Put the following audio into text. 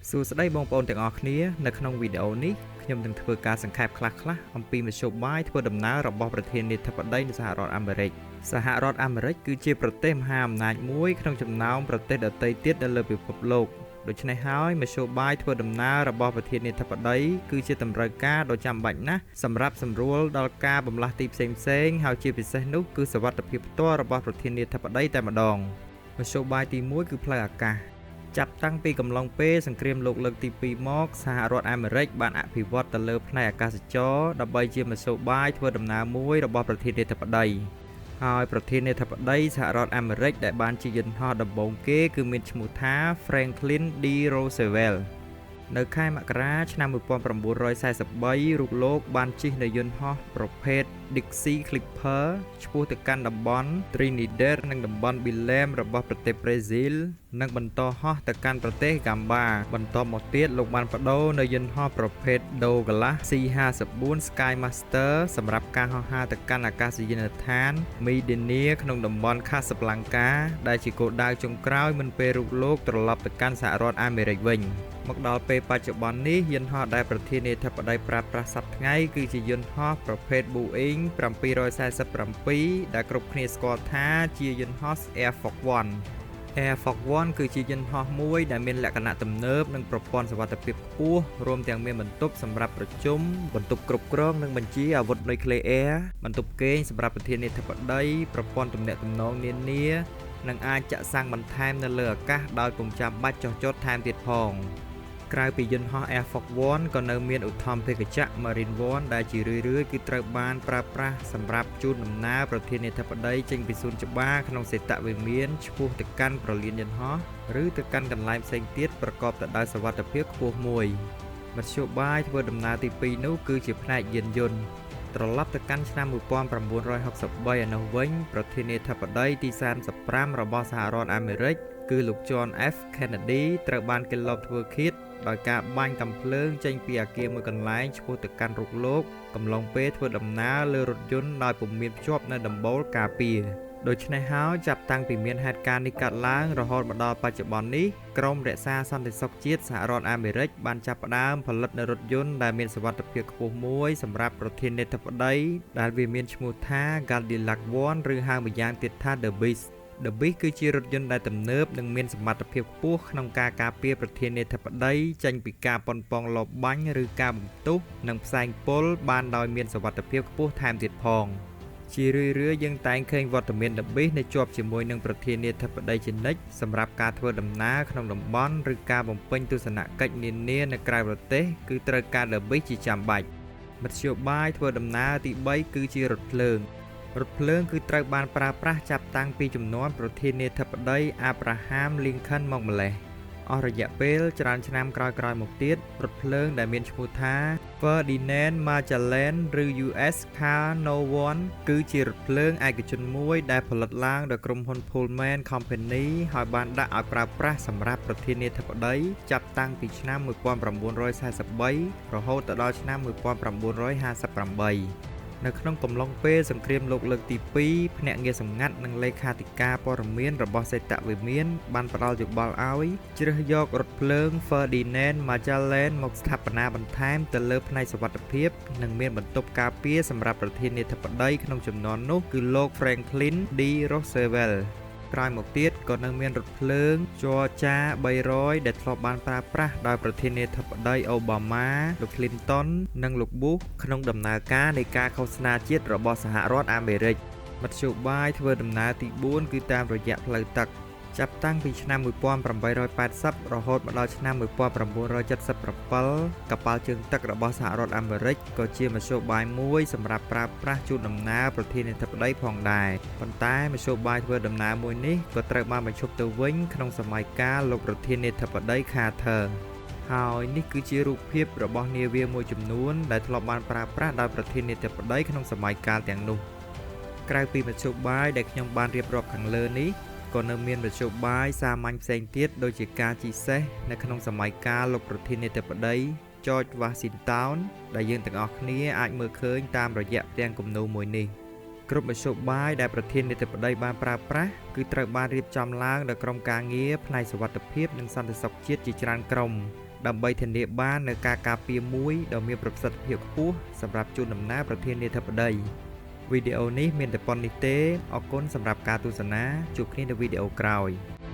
សួស្តីបងប្អូនទាំងអស់គ្នានៅក្នុងវីដេអូនេះខ្ញុំនឹងធ្វើការសង្ខេបខ្លះៗអំពីមធ្យោបាយធ្វើដំណើររបស់ប្រធានាធិបតីនៃសហរដ្ឋអាមេរិកសហរដ្ឋអាមេរិកគឺជាប្រទេសមហាអំណាចមួយក្នុងចំណោមប្រទេសដទៃទៀតនៅលើពិភពលោកដូច្នេះហើយមធ្យោបាយធ្វើដំណើររបស់ប្រធានាធិបតីគឺជាតម្រូវការដ៏ចាំបាច់ណាស់សម្រាប់សម្រួលដល់ការបំលាស់ទីផ្សេងៗហើយជាពិសេសនោះគឺសុវត្ថិភាពផ្ទាល់របស់ប្រធានាធិបតីតែម្ដងមធ្យោបាយទី1គឺផ្លូវអាកាសចាប់តាំងពីកំឡុងពេលសង្គ្រាមលោកលើកទី2មកសហរដ្ឋអាមេរិកបានអភិវឌ្ឍទៅលើផ្នែកអាកាសចរណ៍ដើម្បីជាមធ្យោបាយធ្វើដំណើរមួយរបស់ប្រធានាធិបតីហើយប្រធានាធិបតីសហរដ្ឋអាមេរិកដែលបានជិះយន្តហោះដំបូងគេគឺមានឈ្មោះថា Franklin D. Roosevelt នៅខែមករាឆ្នាំ1943រូបលោកបានជិះនៅយន្តហោះប្រភេទ Dixie Clipper ឆ្ពោះទៅកាន់តំបន់ Trinidad និងតំបន់ Belém របស់ប្រទេសប្រេស៊ីលនិងបន្តហោះទៅកាន់ប្រទេសហ្គាំបាបន្ទាប់មកទៀតលោកបានប្ដូរនៅយន្តហោះប្រភេទ Douglas C-54 Skymaster សម្រាប់ការហោះហើរទៅកាន់អាកាសយានដ្ឋាន Medina ក្នុងតំបន់ Casablanca ដែលជាគោលដៅចុងក្រោយមុនពេលរូបលោកត្រឡប់ទៅកាន់សហរដ្ឋអាមេរិកវិញមកដល់ពេលបច្ចុប្បន្ននេះយន្តហោះដែលប្រធានាធិបតីប្រើប្រាស់សព្វថ្ងៃគឺជាយន្តហោះប្រភេទ Boeing 747ដែលគ្រប់គ្នាស្គាល់ថាជាយន្តហោះ Air Force One Air Force One គឺជាយន្តហោះមួយដែលមានលក្ខណៈទំនើបនិងប្រព័ន្ធសុវត្ថិភាពខ្ពស់រួមទាំងមានបន្ទប់សម្រាប់ប្រជុំបន្ទប់គ្រប់គ្រងនិងបញ្ជាអាវុធនុយក្លេអ៊ែរបន្ទប់គេងសម្រាប់ប្រធានាធិបតីប្រព័ន្ធទំនាក់ទំនងនានានិងអាចចាក់សាំងបន្ថែមនៅលើអាកាសដោយពុំចាំបាច់ចុះចតថែមទៀតផងក្រៅពីយន្តហោះ Air Force One ក៏នៅមានឧទ្ធម្ភាគចក្រ Marine One ដែលជារឿយៗគឺត្រូវបានប្រើប្រាស់សម្រាប់ជូនដំណើរប្រធានាធិបតីចេញពីសួនច្បារក្នុងសេតវិមានឆ្ពោះទៅកាន់ព្រលានយន្តហោះឬទៅកាន់កន្លែងផ្សេងទៀតប្រកបទៅដោយសុវត្ថិភាពខ្ពស់មួយមធ្យោបាយធ្វើដំណើរទី2នោះគឺជាផ្នែកយានយន្តត្រឡប់ទៅកាន់ឆ្នាំ1963ឯនោះវិញប្រធានាធិបតីទី35របស់សហរដ្ឋអាមេរិកគឺលោក John F. Kennedy ត្រូវបានគេលបធ្វើឃាតដោយការបាញ់កាំភ្លើងចេញពីអគារមួយកន្លែងឆ្ពោះទៅកាន់រូបលោកកំឡុងពេលធ្វើដំណើរលើរថយន្តដោយពុំមានភ្ជាប់នៅដំបូលការពារដូច្នេះហើយចាប់តាំងពីមានហេតុការណ៍នេះកើតឡើងរហូតមកដល់បច្ចុប្បន្ននេះក្រុមរក្សាសន្តិសុខជាតិសហរដ្ឋអាមេរិកបានចាប់ផ្ដើមផលិតនូវរថយន្តដែលមានសុវត្ថិភាពខ្ពស់មួយសម្រាប់ប្រធានាធិបតីដែលវាមានឈ្មោះថា Cadillac One ឬហៅម្យ៉ាងទៀតថា The Beast The Beast គឺជារថយន្តដែលទំនើបនិងមានសមត្ថភាពខ្ពស់ក្នុងការការពារប្រធានាធិបតីចេញពីការប៉ុនប៉ងលបបាញ់ឬការបំផ្ទុះនិងផ្សែងពុលបានដោយមានសុវត្ថិភាពខ្ពស់ថែមទៀតផងជារឿយៗយើងតែងឃើញវត្តមាន The Beast នៅជាប់ជាមួយនឹងប្រធានាធិបតីជានិច្ចសម្រាប់ការធ្វើដំណើរក្នុងតំបន់ឬការបំពេញទស្សនកិច្ចនានានៅក្រៅប្រទេសគឺត្រូវការ The Beast ជាចាំបាច់មធ្យោបាយធ្វើដំណើរទី3គឺជារថភ្លើងរថភ្លើងគឺត្រូវបានប្រើប្រាស់ចាប់តាំងពីជំនាន់ប្រធានាធិបតីអាប់រ៉ាហាមលីងខិនមកម្លេះអស់រយៈពេលច្រើនឆ្នាំក្រោយៗមកទៀតរថភ្លើងដែលមានឈ្មោះថា Ferdinand Magellan ឬ US Car No 1គឺជារថភ្លើងឯកជនមួយដែលផលិតឡើងដោយក្រុមហ៊ុន Pullman Company ហើយបានដាក់ឲ្យប្រើប្រាស់សម្រាប់ប្រធានាធិបតីចាប់តាំងពីឆ្នាំ1943រហូតដល់ឆ្នាំ1958នៅក្នុងកំឡុងពេលសង្គ្រាមលោកលើកទី2ភ្នាក់ងារសម្ងាត់និងលេខាធិការព័ត៌មានរបស់សេតវិមានបានផ្ដល់យោបល់ឲ្យជ្រើសយករថភ្លើង Ferdinand Magellan មកស្ថាបនាបន្ថែមទៅលើផ្នែកសុវត្ថិភាពនិងមានបន្ទប់ការពារសម្រាប់ប្រធានាធិបតីក្នុងជំនាន់នោះគឺលោក Franklin D. Roosevelt ក្រោយមកទៀតក៏នៅមានរថភ្លើង Georgia 300ដែលធ្លាប់បានប្រើប្រាស់ដោយប្រធានាធិបតីអូបាម៉ាលោក Clinton និងលោក Bush ក្នុងដំណើរការនៃការឃោសនាជាតិរបស់សហរដ្ឋអាមេរិកមធ្យោបាយធ្វើដំណើរទី4គឺតាមរយៈផ្លូវទឹកចាប់តាំងពីឆ្នាំ1880រហូតមកដល់ឆ្នាំ1977កប៉ាល់ជើងទឹករបស់សហរដ្ឋអាមេរិកក៏ជាមធ្យោបាយមួយសម្រាប់ប្រើប្រាស់ជូនដំណើរប្រធានាធិបតីផងដែរប៉ុន្តែមធ្យោបាយធ្វើដំណើរមួយនេះក៏ត្រូវបានបញ្ឈប់ទៅវិញក្នុងសម័យកាលលោកប្រធានាធិបតី Carter ហើយនេះគឺជារូបភាពរបស់នាវាមួយចំនួនដែលធ្លាប់បានប្រើប្រាស់ដោយប្រធានាធិបតីក្នុងសម័យកាលទាំងនោះក្រៅពីមធ្យោបាយដែលខ្ញុំបានរៀបរាប់ខាងលើនេះក៏នៅមានមធ្យោបាយសាមញ្ញផ្សេងទៀតដូចជាការជិះសេះនៅក្នុងសម័យកាលលោកប្រធានាធិបតី George Washington ដែលយើងទាំងអស់គ្នាអាចមើលឃើញតាមរយៈផ្ទាំងគំនូរមួយនេះគ្រប់មធ្យោបាយដែលប្រធានាធិបតីបានប្រើប្រាស់គឺត្រូវបានរៀបចំឡើងដោយក្រុមការងារផ្នែកសុវត្ថិភាពនិងសន្តិសុខជាតិជាច្រើនក្រុម ដើម្បីធានាបាននូវការការពារមួយដ៏មានប្រសិទ្ធភាពខ្ពស់សម្រាប់ជូនដំណើរប្រធានាធិបតីវីដេអូនេះមានតែប៉ុណ្្នេះទេអរគុណសម្រាប់ការទស្សនាជួបគ្នានៅវីដេអូក្រោយ។